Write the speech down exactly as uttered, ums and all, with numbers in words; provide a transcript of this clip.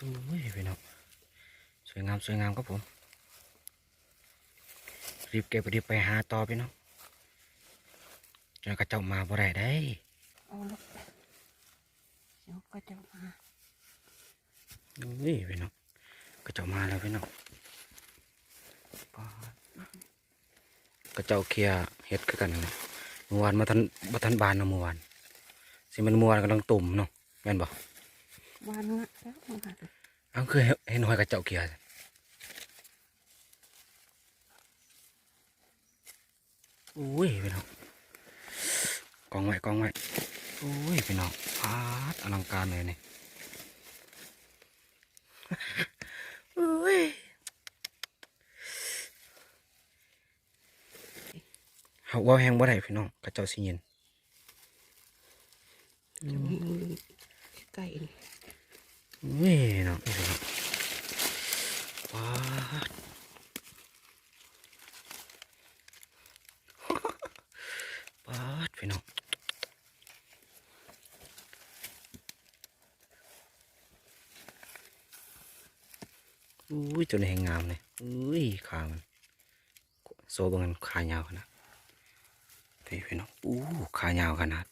อุ้ยพี่น้อง สวยงามสวยงามครับผม รีบเก็บรีบไปหาต่อพี่น้อง จนเขาเจ้ามาบ่ได้ได้ เอาละเดี๋ยวก็จะมา นี่พี่น้อง เขาเจ้ามาแล้วพี่น้อง ป๊าด เขาเจ้าเคลียร์เฮ็ดคือกันนะ เมื่อวานมาทันบ่ทันบานเนาะเมื่อวาน สิมันเมื่อวานกำลังตุ่มเนาะ แม่นบ่ วานงะแล้วมา อ้าว คือเห็นหอยเขาเจ้าเคลียร์ อุ้ยพี่น้อง กองไว้กองไว้ อุ้ยพี่น้อง ป๊าด อลังการเลยนี่ อุ้ย เฮาเว้าแฮงบ่ได้พี่น้อง เขาเจ้าสิยิน จะมีมือใกล้ๆนี่ นี่เนาะ ป๊าด ป๊าดพี่น้อง อุ้ย ตัวนี้แฮงงามเลย อุ้ย ขามัน โซ่เบิ่งกัน ขายาวขนาด พี่พี่น้อง อู้ ขายาวขนาด